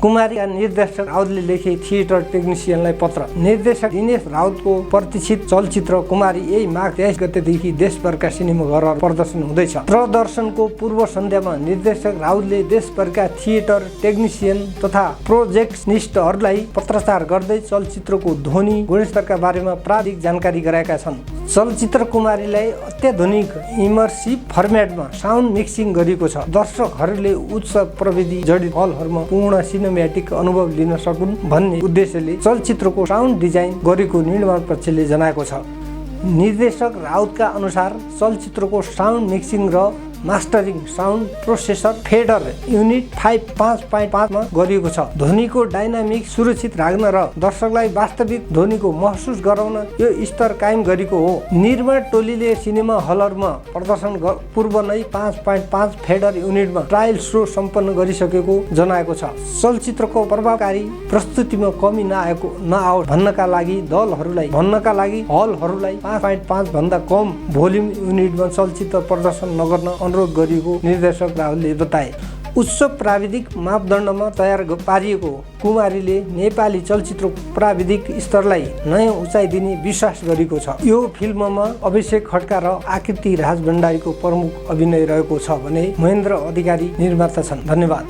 कुमारीका निर्देशक राउतले लेखे थिएटर टेक्निसियनलाई पत्र। निर्देशक दिनेश राउतको प्रतीक्षित चलचित्र कुमारी यही माघ 23 गतेदेखि देशभरका सिनेमाघरहरू प्रदर्शन हुँदैछ। प्रदर्शनको पूर्व सन्ध्यामा निर्देशक राउतले देशभरका थिएटर टेक्निसियन तथा प्रोजेक्सनिस्टहरूलाई पत्रचार गर्दै चलचित्रको ध्वनि गुणस्तरका बारेमा प्राविधिक जानकारी गराएका छन्। चलचित्र कुमारीलाई अत्याधुनिक इमर्सिभ फर्मेटमा साउन्ड मिक्सिङ गरिएको छ। दर्शकहरूले उच्च प्रविधि जडित हलहरूमा पूर्ण सिनेम्याटिक अनुभव लिन सकुन् भन्ने उद्देश्यले चलचित्रको साउन्ड डिजाइन गरेको निर्माण पक्षले जनाएको छ। निर्देशक राउतका अनुसार चलचित्रको साउन्ड मिक्सिङ र mastering sound processor fader unit 5.5 मा गरिएको छ। ध्वनिको डाइनामिक सुरक्षित राख्न र दर्शकलाई वास्तविक ध्वनिको महसुस गराउन यो स्तर कायम गरेको हो। निर्माण टोलीले सिनेमा हलहरूमा प्रदर्शन पूर्व नै 5.5 फेडर युनिटमा ट्रायल शो सम्पन्न गरिसकेको जनाएको छ। चलचित्रको प्रभावकारी प्रस्तुतिमा कमी नआओस् भन्नका लागि हलहरूलाई 5.5 भन्दा कम भोल्युम युनिटमा चलचित्र प्रदर्शन नगर्न अनुरोध गरिएको निर्देशक राहुलले बताए। उच्च प्राविधिक मापदण्डमा तयार पारिएको कुमारीले नेपाली चलचित्रको प्राविधिक स्तरलाई नयाँ उचाइ दिने विश्वास गरेको छ। यो फिल्ममा अभिषेक खड्का र आकृति राज भण्डारीको प्रमुख अभिनय रहेको छ भने महेन्द्र अधिकारी निर्माता छन्। धन्यवाद।